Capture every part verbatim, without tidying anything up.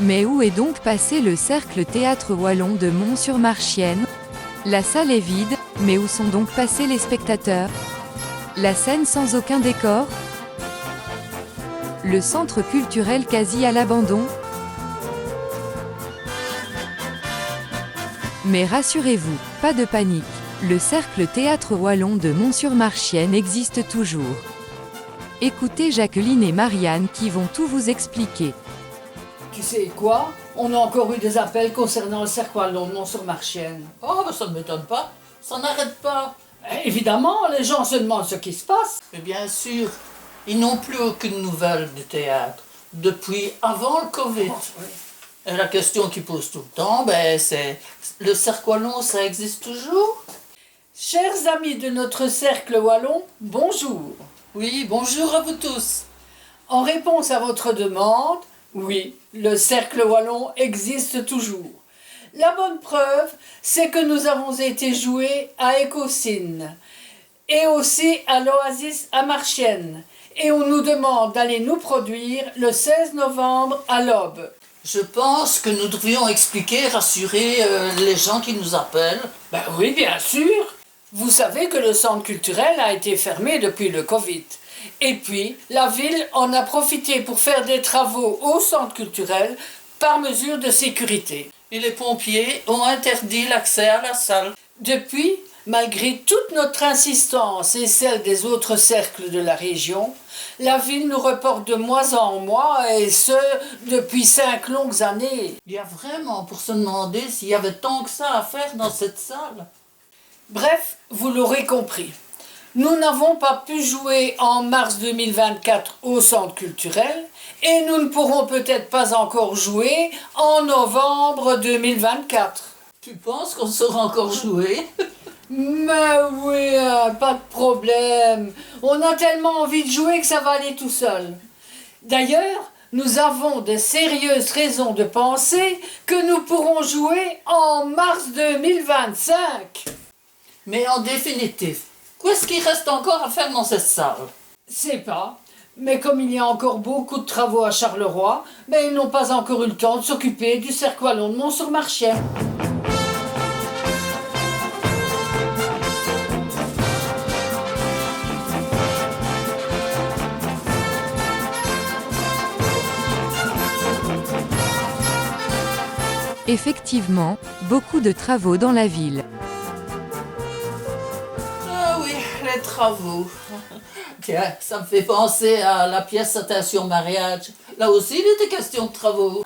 Mais où est donc passé le Cercle Théâtre Wallon de Mont-sur-Marchienne ? La salle est vide, mais où sont donc passés les spectateurs ? La scène sans aucun décor ? Le centre culturel quasi à l'abandon ? Mais rassurez-vous, pas de panique, le Cercle Théâtre Wallon de Mont-sur-Marchienne existe toujours. Écoutez Jacqueline et Marianne qui vont tout vous expliquer. Tu sais quoi ? On a encore eu des appels concernant le Cercle Wallon de Mont-sur-Marchienne. Oh, ben, ça ne m'étonne pas. Ça n'arrête pas. Évidemment, les gens se demandent ce qui se passe. Mais bien sûr, ils n'ont plus aucune nouvelle du théâtre depuis avant le covid. Oh, oui. Et la question qu'ils posent tout le temps, ben, c'est, le Cercle Wallon, ça existe toujours ? Chers amis de notre cercle wallon, bonjour. Oui, bonjour à vous tous. En réponse à votre demande, oui, le cercle wallon existe toujours. La bonne preuve, c'est que nous avons été jouer à Écaussinnes et aussi à l'Oasis à Marchienne. Et on nous demande d'aller nous produire le seize novembre à l'Aube. Je pense que nous devrions expliquer, rassurer, euh, les gens qui nous appellent. Ben oui, bien sûr. Vous savez que le centre culturel a été fermé depuis le covid. Et puis, la ville en a profité pour faire des travaux au centre culturel par mesure de sécurité. Et les pompiers ont interdit l'accès à la salle. Depuis, malgré toute notre insistance et celle des autres cercles de la région, la ville nous reporte de mois en mois, et ce, depuis cinq longues années. Il y a vraiment pour se demander s'il y avait tant que ça à faire dans cette salle. Bref, vous l'aurez compris, nous n'avons pas pu jouer en mars deux mille vingt-quatre au centre culturel et nous ne pourrons peut-être pas encore jouer en novembre deux mille vingt-quatre. Tu penses qu'on saura encore jouer ? Mais oui, hein, pas de problème. On a tellement envie de jouer que ça va aller tout seul. D'ailleurs, nous avons de sérieuses raisons de penser que nous pourrons jouer en mars deux mille vingt-cinq. Mais en définitive, qu'est-ce qu'il reste encore à faire dans cette salle ? Sais pas, mais comme il y a encore beaucoup de travaux à Charleroi, ben, ils n'ont pas encore eu le temps de s'occuper du cercle wallon de Mont-sur-Marchienne. Effectivement, beaucoup de travaux dans la ville. Ah oui, les travaux. Tiens, ça me fait penser à la pièce Attention mariage. Là aussi, il était question de travaux.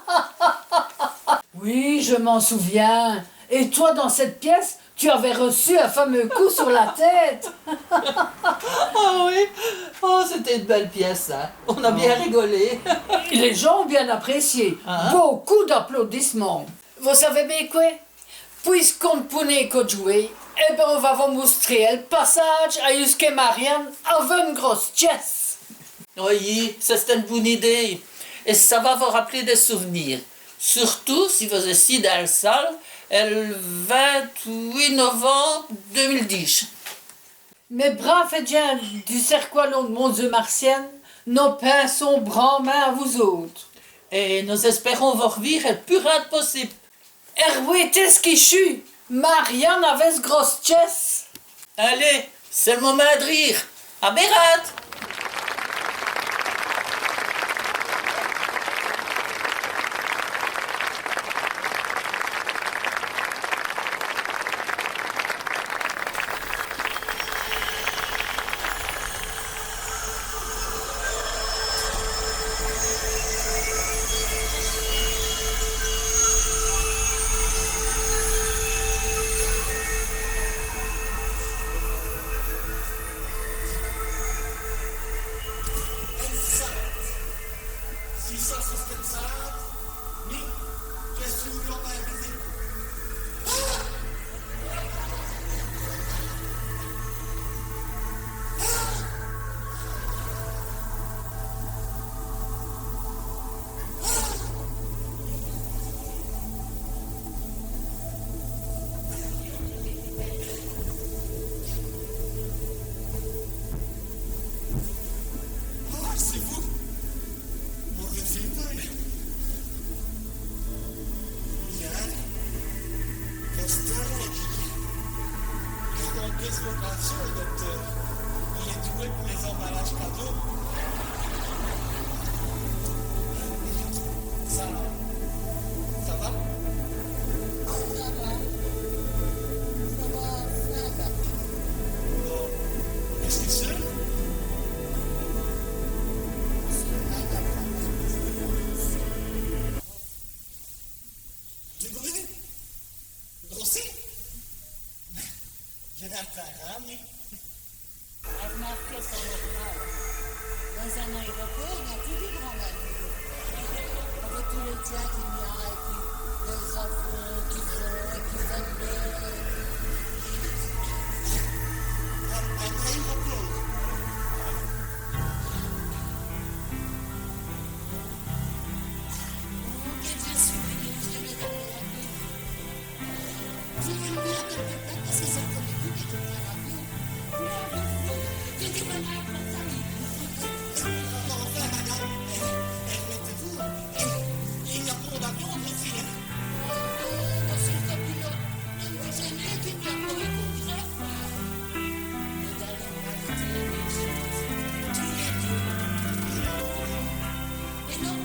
Oui, je m'en souviens. Et toi, dans cette pièce, tu avais reçu un fameux coup sur la tête. Ah oui, oh, c'était une belle pièce, hein. On a bien rigolé. Les gens ont bien apprécié. Hein ? Beaucoup d'applaudissements. Vous savez bien quoi ? Pusqu'on n' pout nén co djouwer, eh ben, on va vos mostrer èl passadje ayu ç' qui Marianne aveut ène grosse tièsse. Oyi, c'è-st-ène boune idéye. Èt ça va vos rapeler dès souv'nirs. Surtout si vos èstîz dins l' sale èl vint-wit novembe deûs mile dîj. Mès brâves djins du cercle wallon d' Mont-su-Marchienne, nos pinsons branmint à vous-ôtes. Èt nos èspèrons vos r'vîr èl pus rade possibe. Èrwêtez ç' qui chût, Marianne aveut s' grosse tièsse. Alez, c'èst l' momint d' rîre. À bén rade. Ça, ça va ? Ça va, ça va, ça va. Bon. Èst-ce qui c'èst seûr ? Du brût ? Grossî ? Dji n'èntinds rén, mi. R'mârquez, c'èst normal. Dins in aéropôrt, i gn-a toudis du monde. Avou tous lès djins qu'i gn-a, èt pwis lès-avions qui vont èt qui vèn'nut. In, in aéropôrt. Oh, qui dj' seû, dji n'é jamés galté. Enfin, madame, eh, eh, mettez-vous, eh, il n'y a pas d'avion ici, hein. Oh, monsieur le copilote, ne me gênez, il n'y a pas de contrat. Nous allons arrêter l'émission tous les deux. Et non,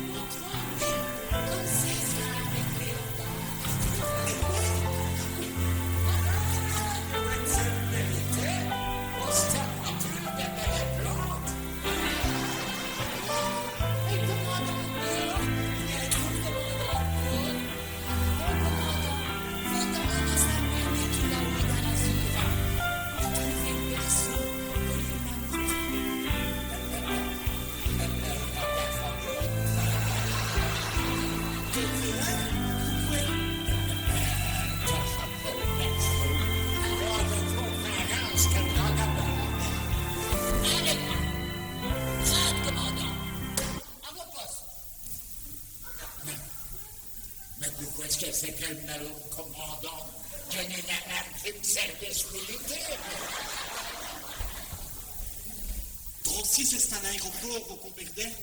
Mins pouqwè èst-ce qui c'èst qu'èl malonk comandant, qui n'a jamés fét d' sèrvice militére ? Droci, c'è-st-in aéropôrt, vos compèrdèz.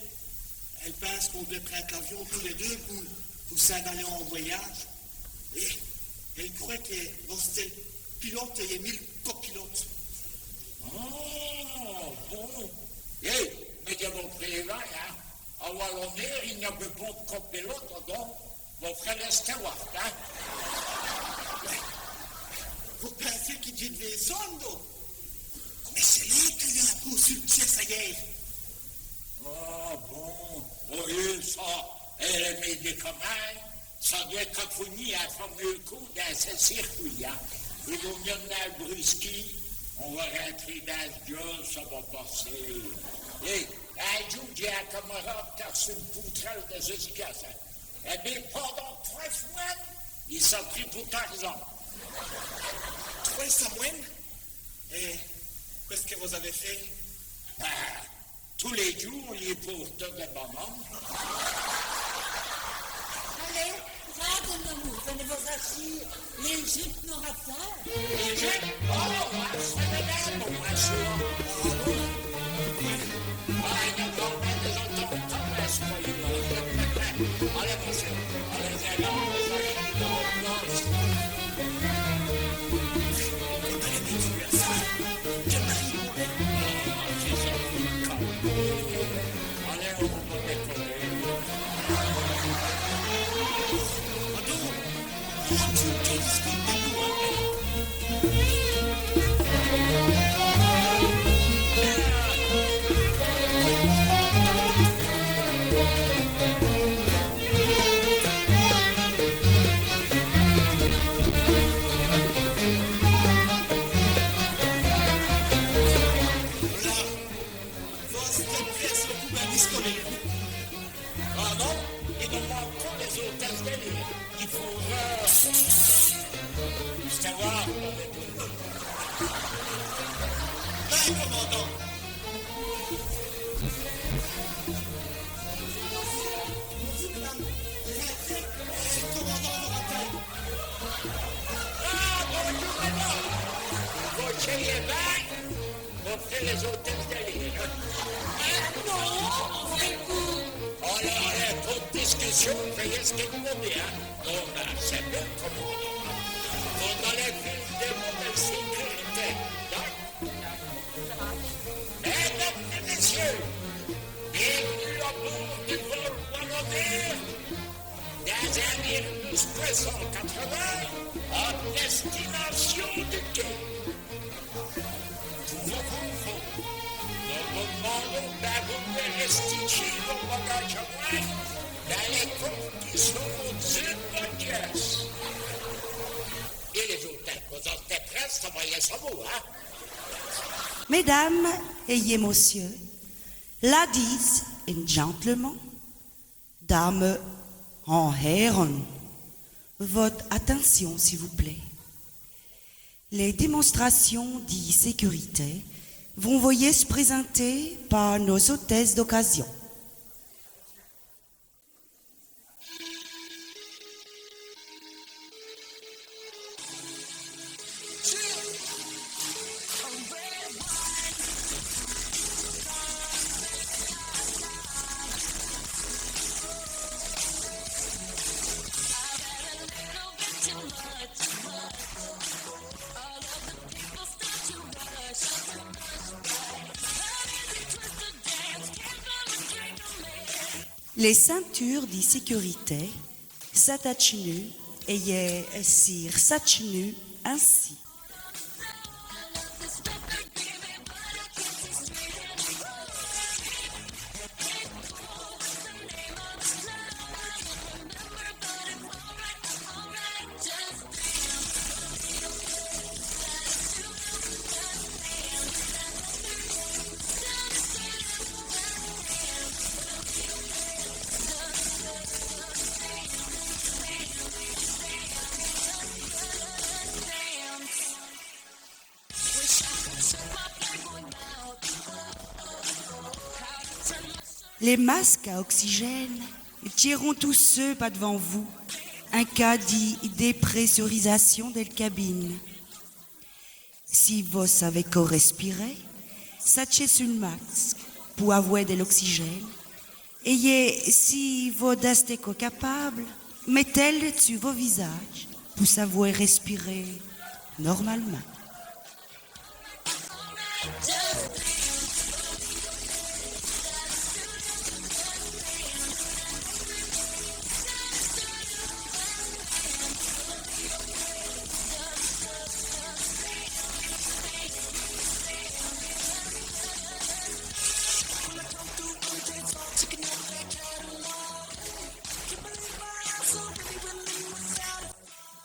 Èle pinse qu'on dwèt prinde l'avion tous lès deûs pou, pou s'ènn' aler è voyâdje. Èt èle crwèt qui vos-astèz l' pilote èt mi l' copilote. Ah, bon. È, mins dji vos prévin, in. È Walonîye, i gn-a pont d' copilote, don, vos f'rèz l' steward, in. Vos pinsèz qui dj' vén d' vèy ça, don ? Mins c'èst li qu'a lèyî in coûp su l' tièsse ayîr. Ah, bon. Oyi, ça, èt lès mèdicamins, ça dwèt cafougnî in fameûs coûp dins sès circwits, in. I vaut mia n' nin l' brusquî, on va rintrer dins s' djeu, ça va passer. È, in djoû, dj'é in camarâde qu'a r'çû ène poutrèle dins sès caisses, in. Èt bén, pindant trwès samwènes, i s'a pris pou Tarzan. Trwès samwènes ? Èt qu'èst-ce qui vos-avez fét ? Bén, tous lès djoûs, on lî pôrteut dès bananes. Alèz, rade, mon amoûr, vènèz vos-achîr. L'Égypte nous rattrape. L'Égypte ? Oh, ouais, ça va bien, bon, ouais, ça va. Ah, il y a quand même des attentats, là, ce pays-là. Allez, monsieur, allez, viens là, on va chercher dans le poste. Faut pas les mettre sur ça. Je m'arrive, mon père. Ah, c'est ça, c'est le cas. Alèz, on va décoller. Adon, on va tout discuter, nous, hein. Voilà. Vos-astèz prèts pou bin discoler ? Ah non, i nos manque lès-ôtesses dè lîr. I faudra savoir. Bin, comandant. Bonjour, madame. Rentrez, le commandant vous rappelle. Ah, bonjour, madame. Vos sèyèz bin ? Vos f'rèz lès-ôtesses dè lîr, in ? Ah non, on fait pour. Alèz, alèz, pont d' discussion, fèyèz ç' qui vos v'lèz, in. Bon, bin, c'èst bon, comandant. Vos alèz fé dès mots dè sècurité, in ? Mèsdames èt mèssius, bienvenue à bord du vol Wallonair. Servir du soixante-quatre-vingts à destination du quai. Pour vos confôrts, nos vous demandons d'abord de restituer vos bagages à bord dans les conditions d'une bonne pièce. Et les hôtels, vos entreprises, ça va y être ça, vous, hein ? Mèdames èyèt mossieûs, ladies and gentlemen, dames èt hèrons, vos-atincion, s'i vos plét. Lès dèmonstrâcions di sécurité vont vos yèsse présintéyes pa nos-ôtèsses d'ocâsion. Lès cintures di sécurité s'atach'nut èyèt si r'satch'nut insi. Lès masques à oxygène tièront tous seûs pa-d'vant vous, in cas di dépressurisâcion dèl cabine. Si vos savez co respirer, satchèz su l' masque pou awè dè l'oxygène. Èyèt si vos-èstez co capâbe, mètez-l' su vo visâdje pou sawè respirer normalemint.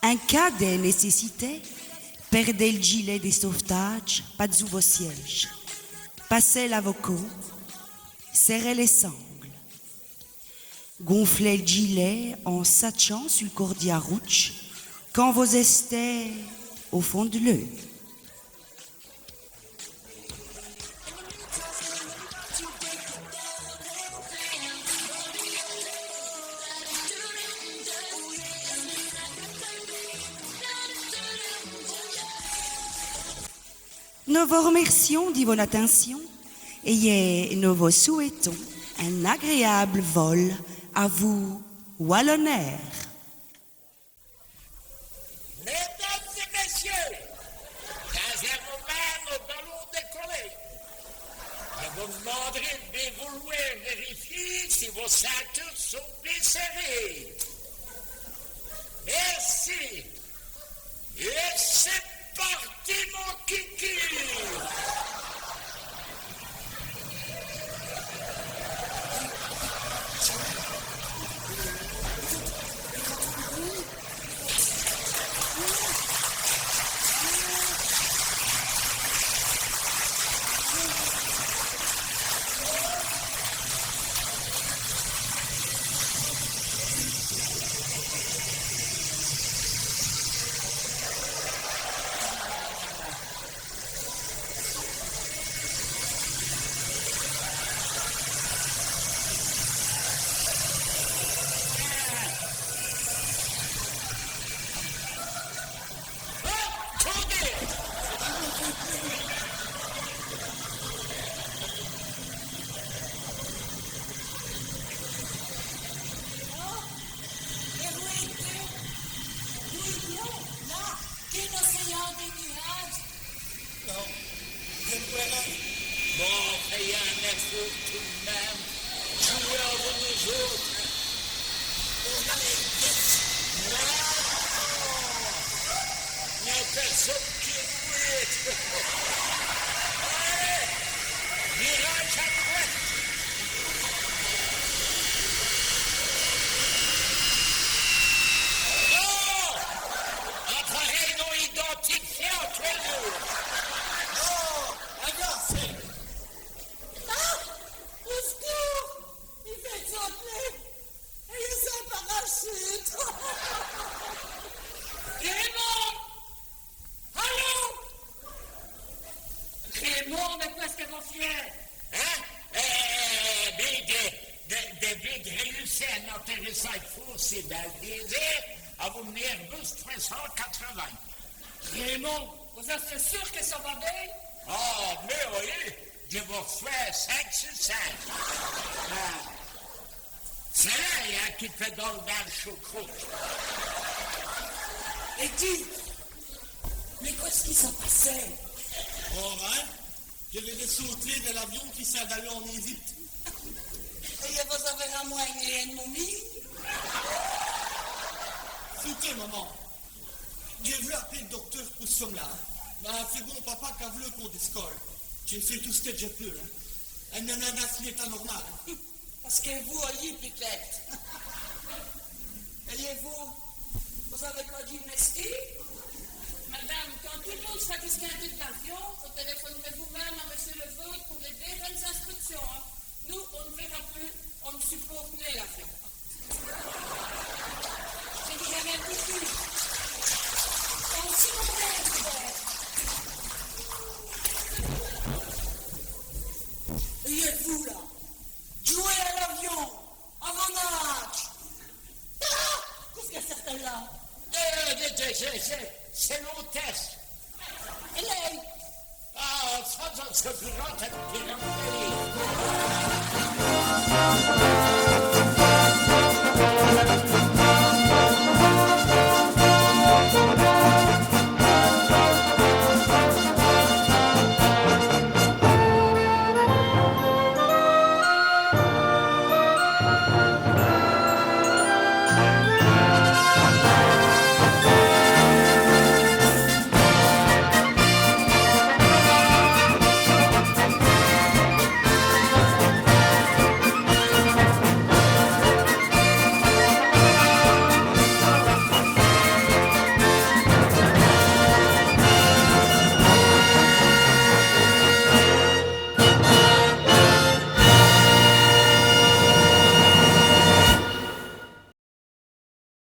In cas dè nècèssité, pèrdez l' gilèt dè sôvetâdje pa-d'zous vo sièdje. Passez-l' à vo cô. Sèrez lès sangles. Gonflez l' gilèt en satchant su l' cordia roudje quand vos-èstez au fond d' l'eûwe. Nos vos r'mèrcions di vo-n-atincion èyèt nos vos souwètons in-agréâbe vol avou Walon'Air. Mesdames et messieurs, dans un moment, nous allons décoller. Je vous demanderai de vouloir vérifier si vos ceintures sont bien serrées. Merci. Et c'est parti, mon kiki. Qui n'océan de nuages. Non, je ne vois rien. Bon, faites un effort tout de même. Jouez avec nous autres. Bon, allez, vite. Sauf que vous êtes. Allez, virage à droite. Non, entre nos identifiants, tous les deux. Non, regarde, c'est. Ah, au secours, il fait sauter. Ayez ça, parachute. Raymond. Allô ? Raymond, mins qwè ç' qui vos fioz ? Hin ? Euh, bin, dji, dji, dji vén d' rèyussi on atèrissâdje forcé dins l' désêrt avou m'n Airbus trwès cint quatre-vints. Raymond, vos-èstèz seûr qui ça va bin ? Ah, mins oyi, dji vos fwè cénq su cénq. Ah. C'èst li, hin, qui fét dol dins l' tchoucroute. Èt dites, mins qwè ç' qui s'a passé ? Oh, hin ? Dji vén d' sauter di l'avion qui s'ènn' d'aler en Égypte. Èt vos-avèz ramwin.né one momîye ? Choûtèz, moman. Dj'a v'lu apeler l' docteûr pou ç' feume-là, hin. Mins c'èst bon papa qu'a v'lu qu'on discole. Dji fé tout ç' qui dj' pou, hin. Èle n'èst nin dins s'n-état normâl, hin. Pace qui vos, oyi, putète. Èt vos, vos-avèz co dit l' mèstî ? Madame, quand tout l' monde s'ra discindou d' l'avion, vos tèlèfon'rèz vous-min.me à Monsieû Levôde pou lès dêrènes instrucsions, hin. Nous, on n' vèra pus, on n' supôrte nén l'avion. Dji vos-avèy tout dit. Quand si on vèt, èt vous, là, djouwèz à l'avion, à vo-n-âdje. Ah ! Qu'èst-ce qui c'èst qu' ça, là ? Euh, c'èst, c'èst, c'èst, c'èst l'ôtèsse. Èt lèye ? Ah, ça, ça, ça, ça, ça, ça, ça, ça.